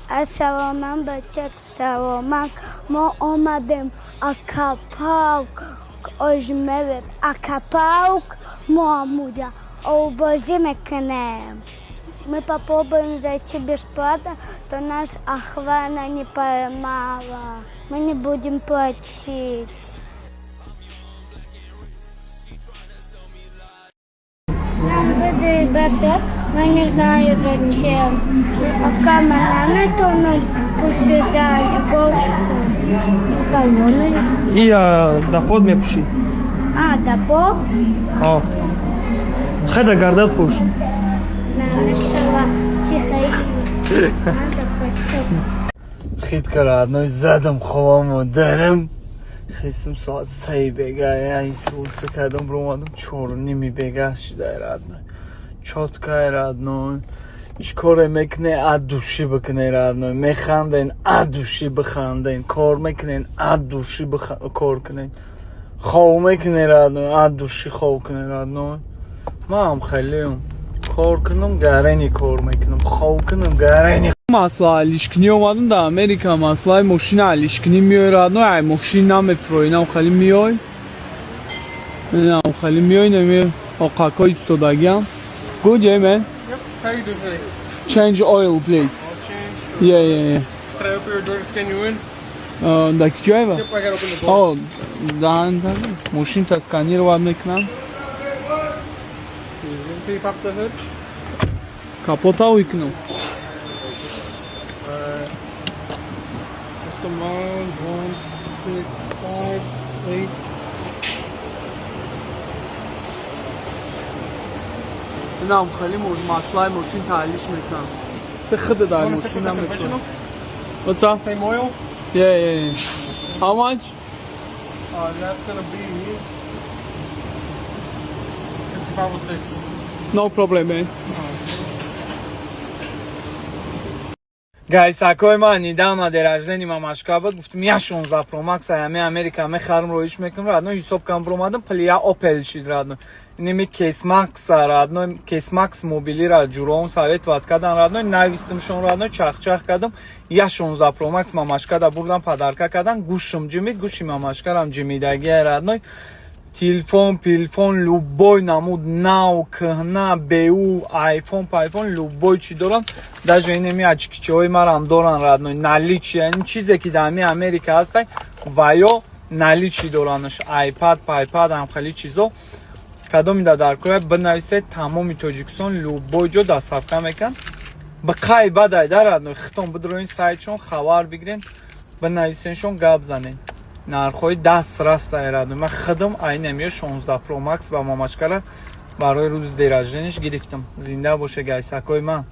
Ассаломан, бачак, саломан. Мо омадем Акапалк ожмевем. Акапалк мо амуда обозӣ мекунем. Мы попробуем зайти бесплатно, то нас охрана не поймала. Мы не будем платить. Нам выдали браслет, но не знаю зачем. А камераны то у нас посидали, Колонны. И да под мепӯшӣ. А, да по? О. Хайда гардат пӯш. Намешава. Тихо. Надо потёп. Хит кара, одной задам ховаму дарам. Хестам соат 3 бега, я исуса кардам, бромадам 4:30 бега шидай, родной. Чёткай, родной. Ич коре мекне, от души бикне, родной. Механден, от души биханден. Кор мекнен, от души кор кунен. Хов мекне, родной, от души хов кунен, родной. Ман хелиам. Кор кунам, гарени кор мекунам. Хов кунам, гарени. Масла алишкунӣ омадам дар Америка, маслаи мошина алишкунӣ миёй, родной, ай мошин намефурои, нам хали миёй. Нам хали миёй, нами оқакҳо истодагиам. Good, yeah, man. Yep. How you doing today? Change oil, please. Oil change. Yeah. Can I open your door to scan you in? Да киҷоева? Yep, I gotta open the door. О, даҳан мошинта сканировать мекунам. Can you pop the hood? Капота уйкунам. Alright. What's the miles? 1, 6, 5, 8. Нам хали маслаи мошин таҳлиш мекунам. Ты хида дар Wanna stick мошин with the намекунам. conventional? What's up? Same oil? Yeah. How much? That's gonna be 5506. No problem, man. Гайсакои ман недавно день рождения мамашка буд, гуфтам я 16 Pro Max аями Америка мехарам, роиш мекунам, родной, ҳисоб кам бромадам, плия Opel шид, родной. Инеми Кейсмакс, родной, Кейсмакс мобилира ҷуроун совет вад кадан, родной, навистимшон, родной, чахчах кардам, я 16 Pro Max мамашка да бурдам, подарка кадан, гӯшам ҷимид, гӯши мамашкарам ҷимидагия, родной. Телефон, пилфон, любой намуд, нав, кӯҳна, беу, айфон, пайфон, любой чӣ дорам. Даже инеми очкичаҳои марам доран, родной, наличие, ин чизе ки дар ҳами Америка ҳастай, ва ё наличие доранаш, айпад, пайпад, ҳам хеле чизо. Кадоми да дар кора бинависед, тамоми Тоҷикистон любой ҷо доставка мекунанд. Ба қай бадай да, родной, хитон бидроин сайтшон, хабар бигирен, бинависеншон, гап занен. Нархҳои даст растай, родной. Ман худам айнамиё 16 Pro Max ба мамашкара барои рӯзи день рожденияш гирифтам. Зинда боше, гайсакои ман.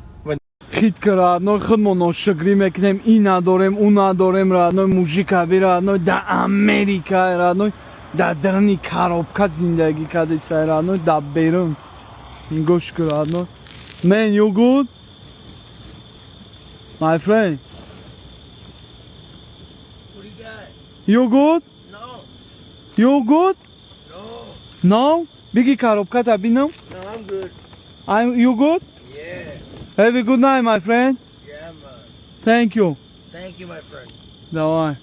Хит ка, родной, худмо ношукрӣ мекунем, ин надорем, ӯ надорем, родной, мужик аби, родной, да Америка, родной, да дарни коробка зиндагӣ кардесай, родной, да берун. Гӯш ку, родной. Man, you good? My friend. What do you got? You good? No, You good? no, No? Биги коробката бинам. no, I'm good. I'm you good? Yeah, Have a good night, my friend. yeah, man. Thank you. Thank you, my friend. Давай.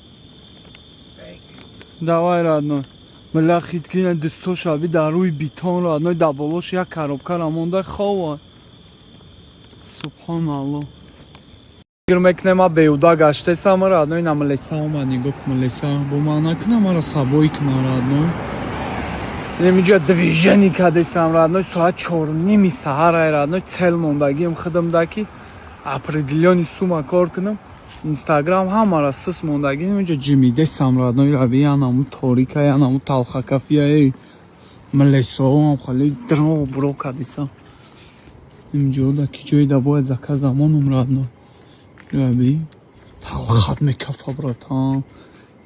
Thank you. Давай, родной. Мила хиткина дастошаби дар рӯи бетон, родной, дар болош як коробкара монда хова. Субҳоналло. Фикр мекунем, ма беҳуда гаштесам, родной, на млеса омад, нигоҳ кун, млеса бо ман накунам, мара сабои кунам, родной. Инамиҷа движение кардесам, родной, соат 4:30 саҳар, родной, цел мондагиам худам да ки определённый сумма кор кунам. Инстаграм ҳамара сис мондагӣ, инҷа ҷимидесам, родной, раби янаму торика, янаму талхакафия, эй млесоам хали дро бро кардесам. Инҷо да ки ҷои да бояд заказ замонум, родной. Раби талхат мекафа, братан.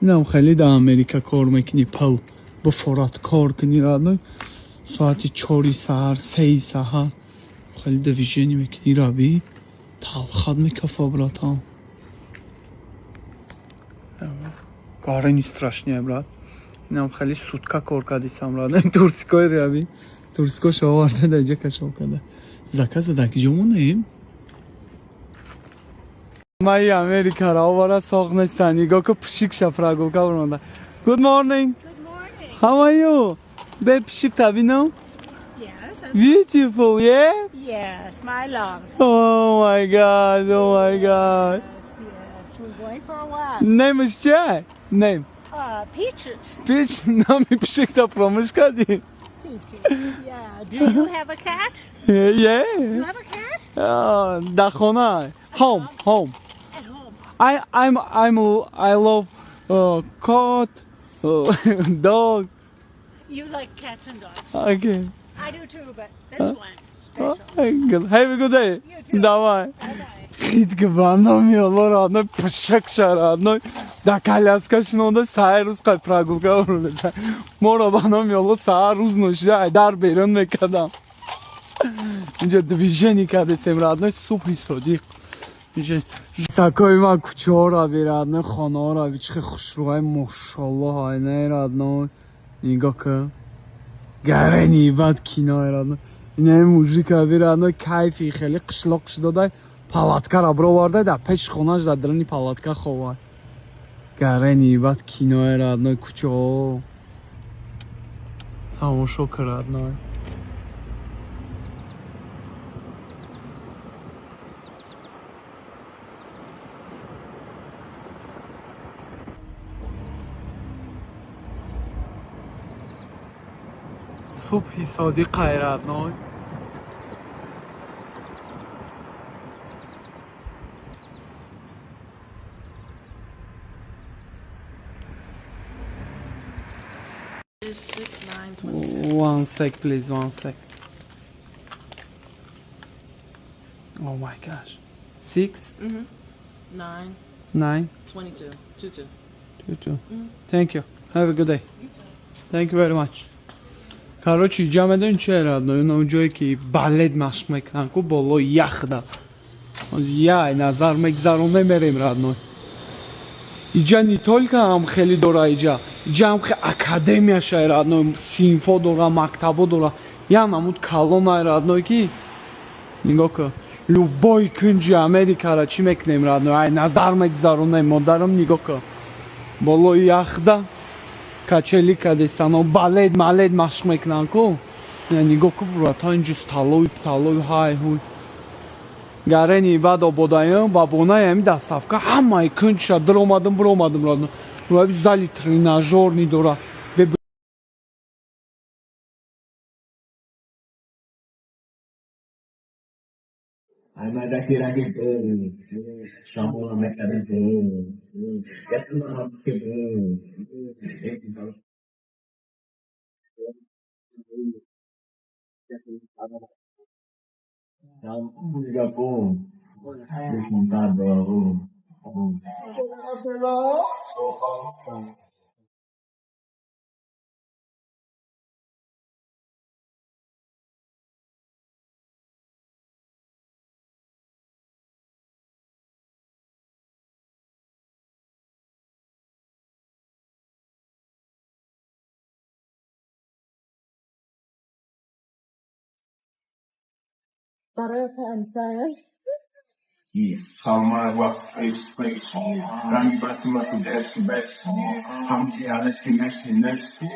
Инам хеле да Америка кор мекунӣ, пул бифорат кор кунӣ, родной. Соати 4 саҳар, 3 саҳар хеле движение мекунӣ, раби талхат мекафа, братан. Гарани страшная, брат. Инам хеле сутка кор кардисам, родной. Турскои раби. Турско шоварда да ҷа кашол карда. Заказа да ки ҷо мондаем? Мои Америкаро овара соғ нестан. Нигоҳ ку, пишикша прогулка бурмонда. Good morning. Good morning. How are you? Бе пишик табинам. Yes. Beautiful, yeah? Yes, my love. Oh my God, oh my God. Yes, yes. We're going for a walk. Name ш чия? Name. Peaches. Пич нами пишикта промиш кади? Peaches. Yeah. Do you have a cat? Yeah. You have a cat? Да хона. Home, home. At home. I love cat, dog. You like cats and dogs. Okay. I do too, but this one special. Good. Have a good day. You too. Давай. Bye-bye. Хит гваном ёло, родной, пишакша, родной. Да коляска шинонда саҳар рӯз қад прогулка бурдаса. Моро ба ном ёло саҳар рӯз ношида айдар берун мекардам. Инҷа движение кардесем, родной, субҳи содиқ. Инҷа сакои ман кӯчаҳоро би, родной, хонаҳоро би, чӣ хушрӯҳай, мошаллоҳ, айнаи, родной. Нигоҳ кун. Гарени бад кино, родной. Инаи мужика би, родной, кайфи хеле қишлоқ шудодай. Палаткаро бировардай, дар пеши хонаш дар даруни палатка ховай. Гарени бад кинои, родной, кӯчаҳо. Тамошо кун, родной. Субҳи содиқай, родной. Is 6/9/22. One sec, please, one sec. Oh my gosh. 6, 9 9, 22. 22. 2, 2. Thank you. Have a good day. Thank you very much. Короче, иҷа медонӣ чӣ, родной? Он ҷое ки балет машқ мекунанд ку болои яхда. Яй назар мегзаронем, мерем, родной. Иҷа не только ҳам хеле дора иҷа. Иҷа ҳам хе академияшай, родной, синфо дора, мактабо дора. Я намуд калонай, родной, ки нигоҳ кун. Любой кунҷи Америкара чӣ мекунем, родной? Ай назар мегзаронем, модарам, нигоҳ кун. Болои яхда качели кадесано балет малет машқ мекунанд ку. Нигоҳ кун, брата, инҷо столовый пталови ҳай ҳуй. Гарени баъд ободаям ба бонаи ҳами доставка ҳамаи кунҷша диромадам, биромадам, родной. Рӯи зали тренажёрный дора.